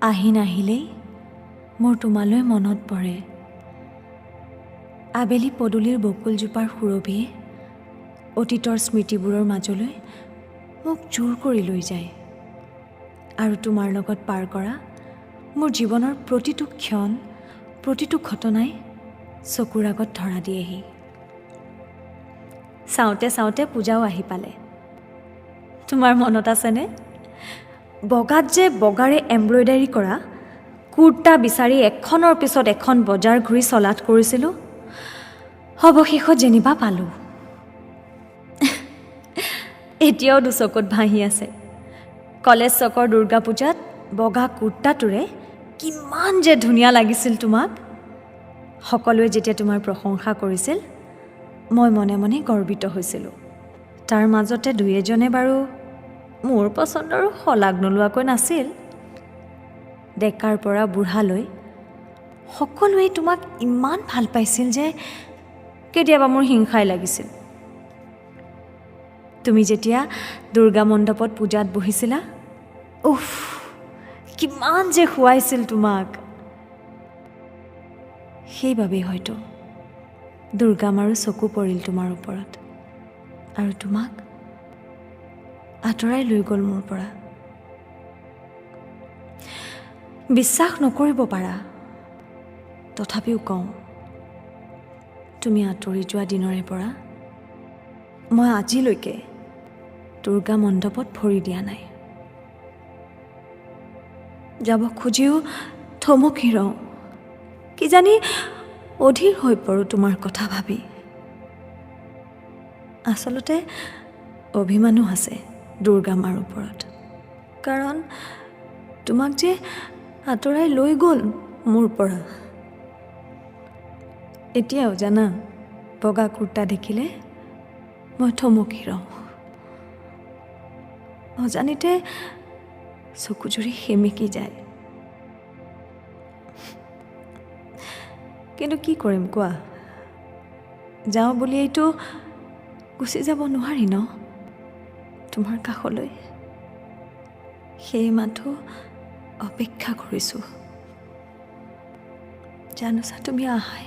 আহিন আহিলেই মোৰ তোমালৈ মনত পৰে। আবেলি পদূলিৰ বকুলজোপাৰ সুৰভিয়ে অতীতৰ স্মৃতিবোৰৰ মাজলৈ মোক জোৰ কৰি লৈ যায় আৰু তোমাৰ লগত পাৰ কৰা মোৰ জীৱনৰ প্ৰতিটো ক্ষণ, প্ৰতিটো ঘটনাই চকুৰ আগত ধৰা দিয়েহি। চাওঁতে চাওঁতে পূজাও আহি পালে। তোমাৰ মনত আছেনে, বগাত যে বগাৰে এম্ব্ৰইডাৰী কৰা কুৰ্তা বিচাৰি এখনৰ পিছত এখন বজাৰ ঘূৰি চলাথ কৰিছিলোঁ। অৱশেষত যেনিবা পালোঁ। এতিয়াও দুচকুত ভাঁহি আছে কলেজ চকৰ দুৰ্গা পূজাত বগা কুৰ্তাটোৰে কিমান যে ধুনীয়া লাগিছিল তোমাক। সকলোৱে যেতিয়া তোমাৰ প্ৰশংসা কৰিছিল, মই মনে মনে গৰ্বিত হৈছিলোঁ। তাৰ মাজতে দুই এজনে বাৰু মোৰ পচন্দৰো শলাগ নোলোৱাকৈ নাছিল। ডেকাৰ পৰা বুঢ়ালৈ সকলোৱে তোমাক ইমান ভাল পাইছিল যে কেতিয়াবা মোৰ হিংসাই লাগিছিল। তুমি যেতিয়া দুৰ্গা মণ্ডপত পূজাত বহিছিলা, উফ, কিমান যে শুৱাইছিল তোমাক। সেইবাবেই হয়তো দুৰ্গা মাৰো চকু পৰিল তোমাৰ ওপৰত আৰু তোমাক আঁতৰাই লৈ গ'ল মোৰ পৰা। বিশ্বাস নকৰিব পাৰা, তথাপিও কওঁ, তুমি আঁতৰি যোৱা দিনৰে পৰা মই আজিলৈকে দুৰ্গা মণ্ডপত ভৰি দিয়া নাই। যাব খুজিও থমকি ৰওঁ, কিজানি অধীৰ হৈ পৰোঁ তোমাৰ কথা ভাবি। আচলতে অভিমানো আছে দুৰ্গা মাৰ ওপৰত, কাৰণ তোমাক যে আঁতৰাই লৈ গ'ল মোৰ পৰা। এতিয়াও জানা, বগা কুৰ্তা দেখিলে মই থমকি ৰওঁ, অজানিতে চকুজুৰি সেমেকি যায়। কিন্তু কি কৰিম কোৱা, যাওঁ বুলিয়েইতো গুচি যাব নোৱাৰি ন তোমাৰ কাষলৈ। সেয়ে মাথো অপেক্ষা কৰিছোঁ, জানোচা তুমি আহাই।